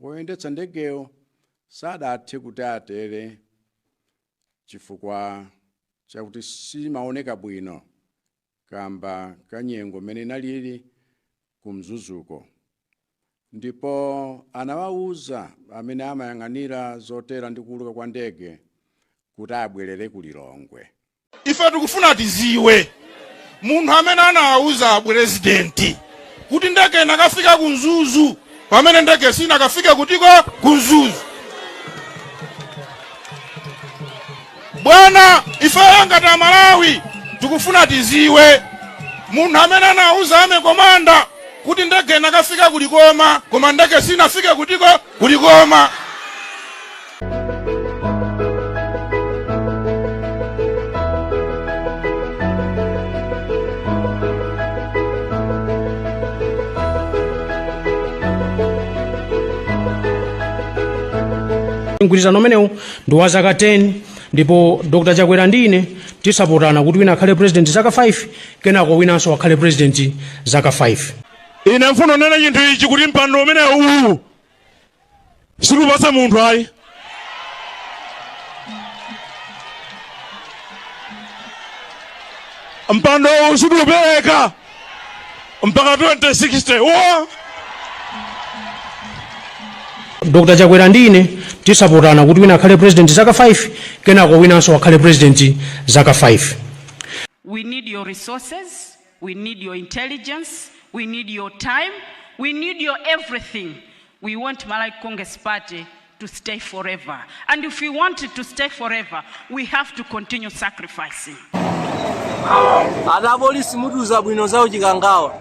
Woyendetsa ndegeyo sadathe kuti atere chifukwa chakuti simaoneka bwino kamba ka nyengo mmene inalili ku Mzuzuko ndipo anawauza amene amayang'anira zotera ndi kuuluka kwa ndege kuti abwerere ku Lilongwe. Ife tikufuna tiziwe munthu amene anawauza apurezidenti kuti ndege inakafika ku Mzuzu pamene ndege sinakafike kutiko ku Mzuzu. Bwana, ifeyo ngati Amalawi tikufuna tiziwe munthu amene anawauza army commander kuti ndege inakafika ku Likoma koma ndege sinafike kutiko ku Likoma. Mgwirizano umenewu ndi wa zaka 10 ndipo Dr Chakwera ndi ine tisapotana kuti wina akhale president zaka 5, kenako winanso akhale president zaka 5. Ine mfuna nene chinthu ichi kuti mpando umene uwu sikupatsa munthu ayi. Mpando uwu sitiupereka mpaka 2060 wa Dr Chakwera ndi ine tisapotana kuti wina akhale president zaka 5, kenako winanso akhale president zaka 5. We need your resources, we need your intelligence, we need your time, we need your everything. We want Malawi Congress Party to stay forever. And if we want it to stay forever, we have to continue sacrificing. Ati apolisi mutiuza bwino za uchikangawa.